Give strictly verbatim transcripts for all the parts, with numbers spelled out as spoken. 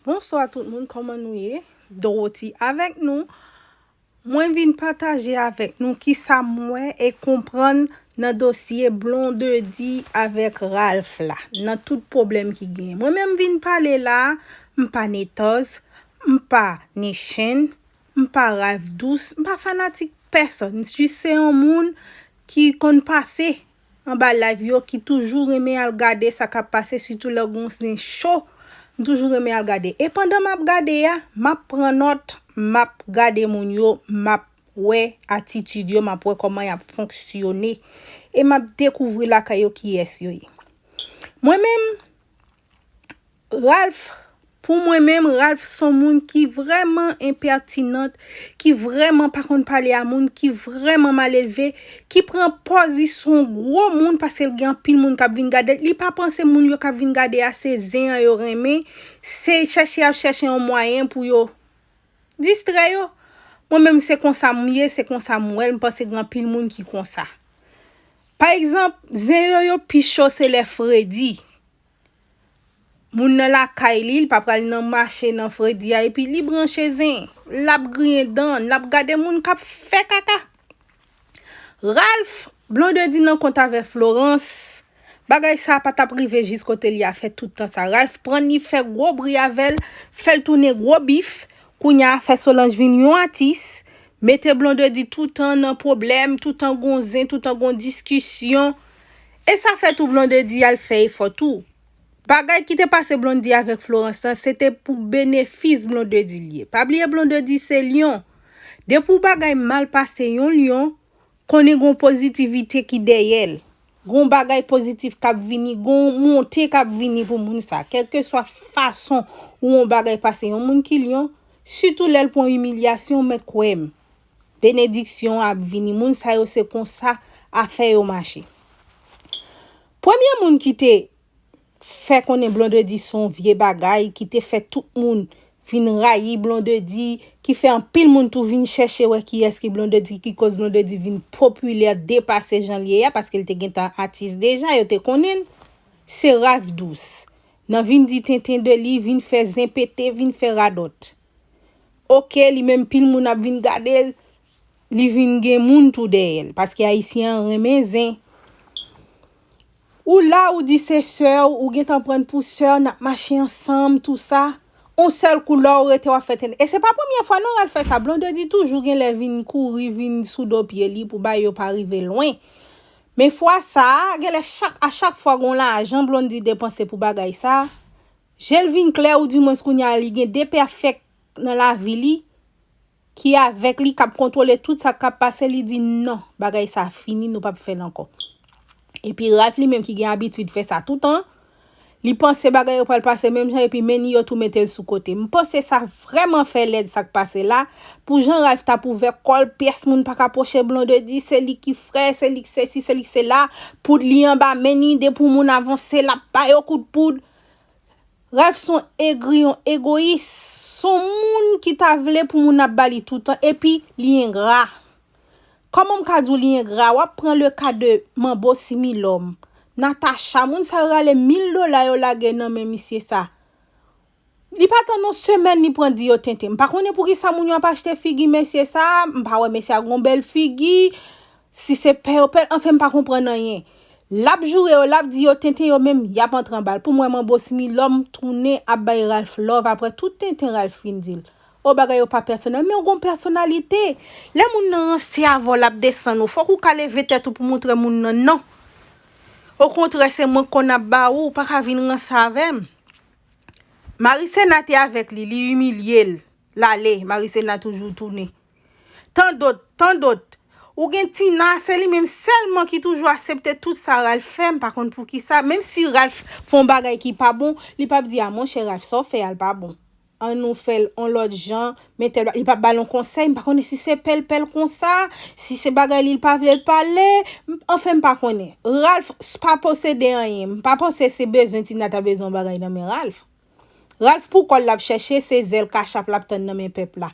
Bonswa tout moun, kòman nou ye? Dorothy avèk nou. Mwen vin pataje avèk nou kisa m wè e konprann nan dosye Blondedy avèk Ralph la, nan tout pwoblèm ki genyen. Mwen menm vin pale la, m pa ni Tòz, m pa ni Chen, m pa Ralph Dous, m pa fanatik pèsòn. M jis se yon moun ki konn pase anba live yo, ki toujou renmen al gade sa k ap pase, sitou lè gon zen cho, m toujou renmen al gade. E pandan m ap gade a, m ap pran nòt, m ap gade moun yo, m ap wè atitid yo, m ap wè kòman y ap fonksyone. E m ap dekouvri lakay yo kiyès yo ye. Mwen menm, Ralph, pou mwen menm, Ralph se yon moun ki vrèman enpètinant, ki vrèman pa konn pale a moun, ki vrèman malelve, ki pran pòz li se yon gwo moun paske l gen anpil moun k ap vin gade l. Li pa panse moun yo k ap vin gade a se zen an yo renmen, se chèche y ap chèche yon mwayen pou yo distrè yo. Mwen menm se konsa m ye, se konsa m wè l, m panse gen anpil moun ki konsa. Pa egzanp, zen yo yo pi cho se lè fredi. Moun nan lakay li, li pa pral nan mache nan fredi a, epi li branche zen. L ap griyen dan, l ap gade moun k ap fè kaka. Ralph, Blondedy nan kont avè Florence. Bagay sa pa t ap rive jis kote li a fè tout tan sa. Ralph pran li fè gwo bri avè l, fè l tounen gwo bif. Kounye a fè Solange vin yon atis, mete Blondedy toutan nan pwoblèm, toutan gon zen, toutan gon diskisyon. E sa fè tou Blondedy al fè efò tou. Bagay ki te pase Blondedy avèk Florence lan, se te pou benefis Blondedy li ye. Pa bliye Blondedy se lyon. Depi w bagay mal pase yon lyon, konnen gon pozitivite ki dèyè l. Gon bagay pozitif k ap vini, gon monte k ap vini pou moun sa. Kèlkeswa fason ou yon bagay pase yon moun ki lyon, sitou lè l pran imilyasyon, mèt kwè m, benediksyon ap vini. Moun sa yo se konsa afè yo mache. Premye moun ki te fè konnen Blondedy se yon vye bagay, ki te fè tout moun vin rayi Blondedy, ki fè anpil moun tou vin chèche wè kiyès ki Blondedy, ki koz Blondedy vin popilè, depase jan l ye a, paske l te gentan atis deja, yo te konnen l. Se Ralph Dous. Nan vin di tenten de li, vin fè zen pete, vin fè radòt. Oke, li menm pil moun ap vin gade l, li vin gen moun tou dèyè l, paske ayisyen an renmen zen. Ou la, ou di se sè w, ou gentan pran l pou sè w, n ap mache ansanm, tou sa. On sèl kou lè w rete w ap fè tenten. E se pa premye fwa non Ralph fè sa. Blondedy toujou gen lè vin kouri, vin sou do pye li pou bagay yo pa rive lwen. Men fwa sa a, genlè chak, a chak fwa gon lajan Blondedy depanse pou bagay sa a, je l vin klè, oudimwens kounye a li gen de pèfèk nan lavi li ki avèk li, k ap kontwole tout sa k ap pase, li di non, bagay sa fini, nou p ap fè l ankò. Epi Ralph li menm ki gen abitid fè sa toutan, li panse bagay yo pral pase menm jan, epi men ni yo tou mete l sou kote. M panse sa vrèman fè lèd sa k pase la, pou jan Ralph t ap ouvè kò l, pyès moun pa ka pwoche Blondedy, se li ki frè, se li k sesi, se li k sela, poud li anba men ni, depi yon moun avanse, l ap ba yo kout poud. Ralph se yon egri, yon egoyis, se yon moun ki ta vle pou moun ap ba li toutan, epi li engra. Kòman m ka di w li engra? W ap pran le ka de Manbo Similòm. Natacha, moun sa yo rale mil dola yo lage nan men misye sa. Li pa tann yon semèn li pran di yo tenten. M pa konnen poukisa moun yo ap achte figi mesye sa, m pa wè mesye a gon bèl figi, si se pè yo pè l, anfen m pa konprann anyen. L ap joure yo, l ap di yo tenten, yo menm y ap antre anba l. Pou mwen Manbo Similòm tounen ap bay Ralph love apre tout tenten Ralph fin di l. O, bagay yo pa pèsonèl, men w gon pèsonalite. Lè moun nan ranse avè w, l ap desann ou, fòk ou ka leve tèt ou pou montre moun nan non. Okontrè, se mwen k konn ap ba ou, ou pa ka vin ranse avè m. Marisena te avèk li, li imilye l, l ale, Marisena toujou tounen. Tandòt, tandòt. Ou gen Tina, se li menm sèlman ki toujou aksepte tout sa Ralph fè, m pa konn poukisa. Menm si Ralph fè yon bagay ki pa bon, li p ap di, a monchè, Ralph, sa w fè a l pa bon. Ann nou fè l yon lòt jan, men tèl ba-, li p ap ba l yon konsèy, m pa konnen si se pè l pè l konsa, si se bagay li, li pa vle l pale, m, anfen, m pa konnen. Ralph s-, pa posede anyen, m pa panse se bezwen Tina ta bezwen yon bagay nan men Ralph. Ralph pou kò l l ap chèche, se zèl kachap l ap tann nan men pèp la.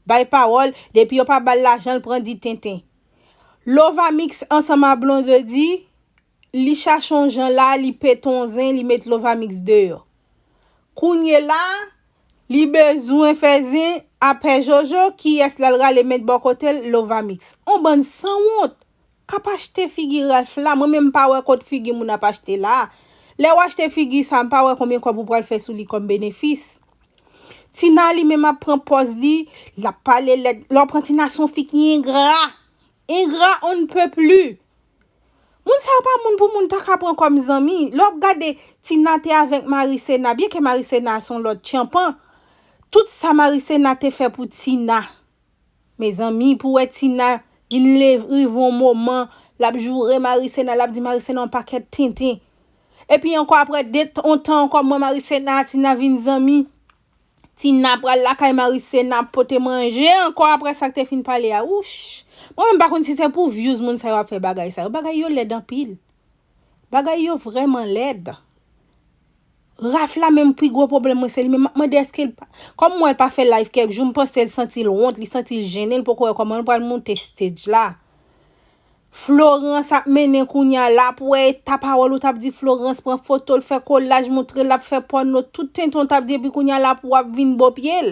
Bay pawòl, depi yo pa ba l lajan, l pran di tenten. Lovamix ansanm a Blondedy, li chache yon jan la, li pete yon zen, li met Lovamix deyò. Kounye la, Li bezwen fè zen a pè Jojo, kiyès l al rale met bò kote l? Lovamix. On bann sanwont k ap achte figi Ralph la. Mwen menm m pa wè kot figi moun ap achte la. Lè w achte figi sa, m pa wè konbyen kòb ou pral fè sou li kòm benefis. Tina li menm ap pran pòz li, l ap pale lèd. Lè w pran Tina se yon fi ki engra. Engra on ne peut plus. Moun sa yo pa moun pou moun ta ka pran kòm zanmi. Lè w ap gade Tina te avèk Marisena, byenke Marisena se yon lòt tyanpan, tout sa Marisena te fè pou Tina. Mezanmi, pou wè Tina vin le- rive yon moman, l ap joure Marisena, l ap di Marisena yon pakèt tenten. Epi ankò apre de t- yon tan ankò, mwen Marisena, Tina vin zanmi. Tina pral lakay Marisena ap pote manje ankò apre sa k te fin pale a. Wouch! Mwen menm pa konn si se pou views moun sa yo ap fè bagay sa yo. Bagay yo lèd anpil. Bagay yo vrèman lèd. Ralph la menm pi gwo pwoblèm mwen se li menm. M ap mande èske l pa. Kòm m wè l pa fè live kèk jou, m panse l santi l wont, li santi l jennen, l poko wè kòman l pral monte stage la. Florence ap mennen kounye a la pou wè eta pawòl ou t ap di Florence pran foto l fè kolaj moutre l ap fè pòno tout tenten w t ap di epi kounye a la pou w ap vin bo pye l.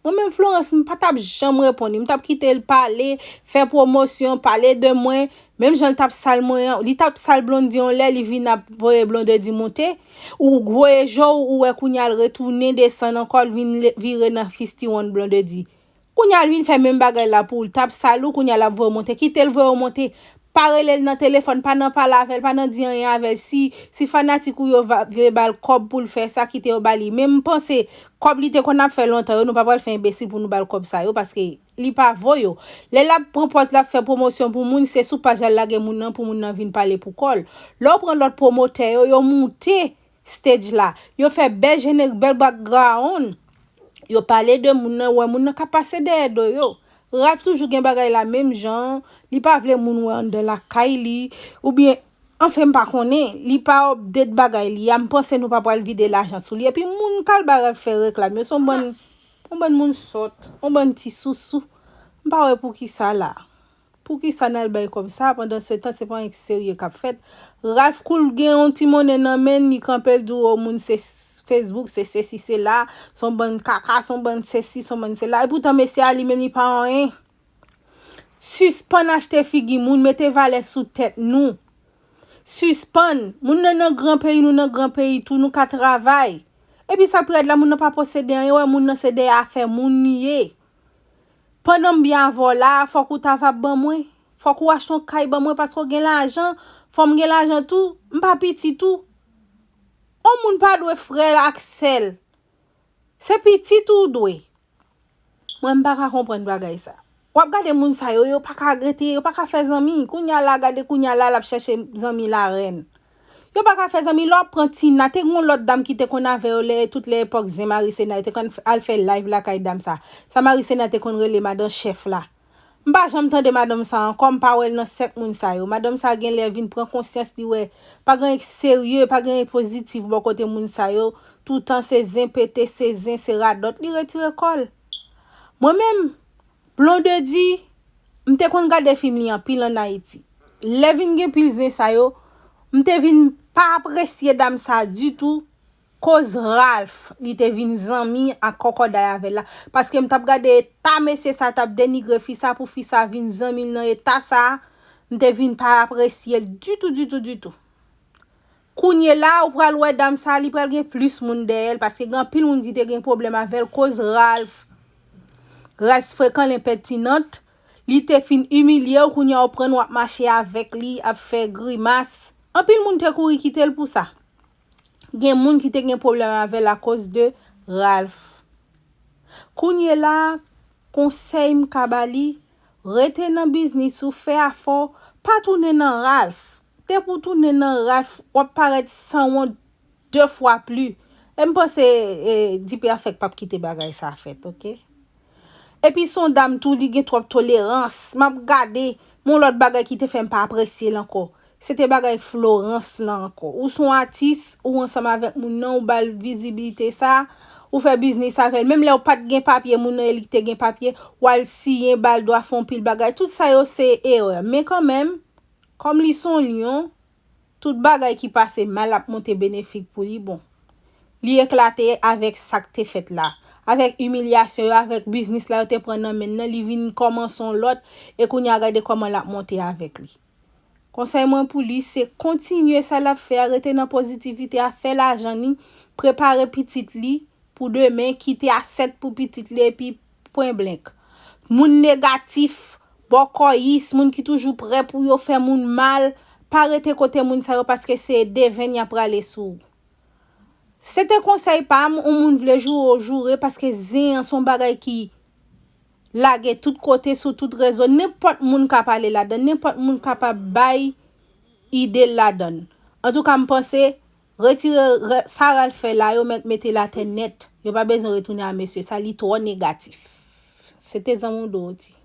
Mwen menm Florence m pa t ap janm reponn li, m t ap kite l pale, fè pwomosyon, pale de mwen, menm jan l t ap sal mwen an, li t ap sal Blondy yon lè li vin ap voye Blondedy monte, ou voye je w ou wè kounye a l retounen desann ankò l vin vire nan fistiwonn Blondedy. Kounye a l vin fè menm bagay la pou w, l t ap sal ou, kounye a l ap voye w monte. Kite l voye w monte. Pa rele l nan telefòn, pa nan pale avè l, pa nan di anyen avè l. Si, si fanatik ou yo va, vle ba l kòb pou l fè sa, kite yo ba li. Men m panse, kòb li te konn ap fè lontan yo, nou pa pral fè enbesil pou nou ba l kòb sa yo, paske li pa vo yo. Lè l ap pran pòz l ap fè pwomosyon pou moun, se sou paj la l lage moun nan pou moun nan vin pale pou kò l. Lè w pran lòt pwomotè yo, yo moute stage la. Yo fè bèl jenerik, bèl background. Yo pale de moun nan, wè moun nan ka pase dèyè do yo. Ralph toujou gen bagay la menm jan, li pa vle moun wè anndan lakay li, oubyen, anfen m pa konnen, li pa update bagay li a, m panse nou pa pral vide lajan sou li. Epi moun k al ba Ralph fè reklam yo, se yon bann, yon bann moun sòt, yon bann ti sousou. M pa wè poukisa la. Poukisa n al bay kòb sa, pandan se tan se pa anyen ki serye k ap fèt. Ralph kou l gen yon ti monnen nan men l, li kanpe l di w o moun se s- Facebook, se sesi, se la, se yon bann kaka, se yon bann sesi, se yon bann sela. Epoutan mesye a li menm li pa anyen. Sispann achte figi moun, mete valè sou tèt nou. Sispann. Moun nan nan gran peyi, nou nan gran peyi tou, nou ka travay. Epi sa k pi rèd la, moun nan pa posede anyen, wè moun nan se de afè moun li ye. Pandan m byen avè w la, fòk ou ta va ban mwen. Fòk ou achte yon kay ban mwen paske w gen lajan. Fò m gen lajan tou. M pa piti tou. On moun pa dwe frè l ak sè l. Se pitit ou w dwe. Mwen m pa ka konprann bagay sa. W ap gade moun sa yo, yo pa ka rete, yo pa ka fè zanmi. Kounye a la, gade kounye a la, l ap chèche zanmi larèn. Yo pa ka fè zanmi, lè w ap pran Tina, te gen yon lòt dam ki te konn avè yo lè tout lè epòk zen Marisena, yo te konn al fè live lakay dam sa. Sa Marisena te konn rele madan chèf la. M pa janm tande madanm sa ankò, m pa wè l nan sèk moun sa yo. Madanm sa genlè vin pran konsyans li wè pa gen anyen k serye, pa gen anyen pozitif bò kote moun sa yo. Toutan se zen pete, se zen, se radòt, li retire kò l. Mwen menm, Blondedy, m te konn gade fim li anpil ann Ayiti. Lè vin gen pil zen sa yo, m te vin pa apresye dam sa ditou, koz Ralph, li te vin zanmi ak kòkòday avè l la. Paske m t ap gade eta mesye sa t ap denigre fi sa pou fi sa vin zanmi l nan eta sa, m te vin pa apresye l ditou, ditou, ditou. Kounye la, ou pral wè dam sa, li pral gen plis moun dèyè l, paske gen anpil moun ki te gen pwoblèm avè l, koz Ralph. Ralph frekan l enpètinant, li te fin imilye w, kounye a w pran w ap mache avèk li, ap fè grimas. Anpil moun te kouri kite l pou sa. Gen moun ki te gen pwoblèm avè l akoz de Ralph. Kounye la, konsèy m ka ba li, rete nan biznis ou, fè afè w, pa tounen nan Ralph. Depi w tounen nan Ralph, w ap parèt sanwont de fwa pli. E m panse e, Dipèfèk p ap kite bagay sa fèt, oke? Epi se yon dam tou, li gen twòp tolerans. M ap gade, men yon lòt bagay ki te fè m pa apresye l ankò. Se te bagay Florence lan ankò. Ou se yon atis, ou ansanm avèk moun nan, ou ba l vizibilite sa, ou fè biznis avè l. Menm lè w pa t gen papye, moun nan e li ki te gen papye, w al siyen, ba l dwa fè yon pil bagay. Tout sa yo se erè. Men kanmenm, kòm li se yon lyon, tout bagay ki pase mal ap monte benefik pou li. Bon, Li eklate avèk sa k te fèt la. Avèk imilyasyon yo, avèk biznis la yo te pran nan men l nan, li vin kòmanse yon lòt, e kounye a gade kòman l ap monte avèk li. Konsèy mwen pou li, se kontinye sa l ap fè a, rete nan pozitivite a, fè lajan li, prepare pitit li pou demen, kite asèt pou pitit li, epi pwen blank. Moun negatif, bòkòyis, moun ki toujou prè pou yo fè moun mal, pa rete kote moun sa yo paske se devenn y ap rale sou ou. Se te konsèy pa m, yon moun vle joure w joure paske zen an se yon bagay ki lage tout kote sou tout rezo. Nenpòt moun ka pale ladan, nenpòt moun kapab bay ide l ladan. Antouka, m panse, retire re- sa Ralph fè la, yo mèt mete l atè nèt. Yo pa bezwen retounen a mesye sa, li twò negatif. Se te zanmi w Dorothy.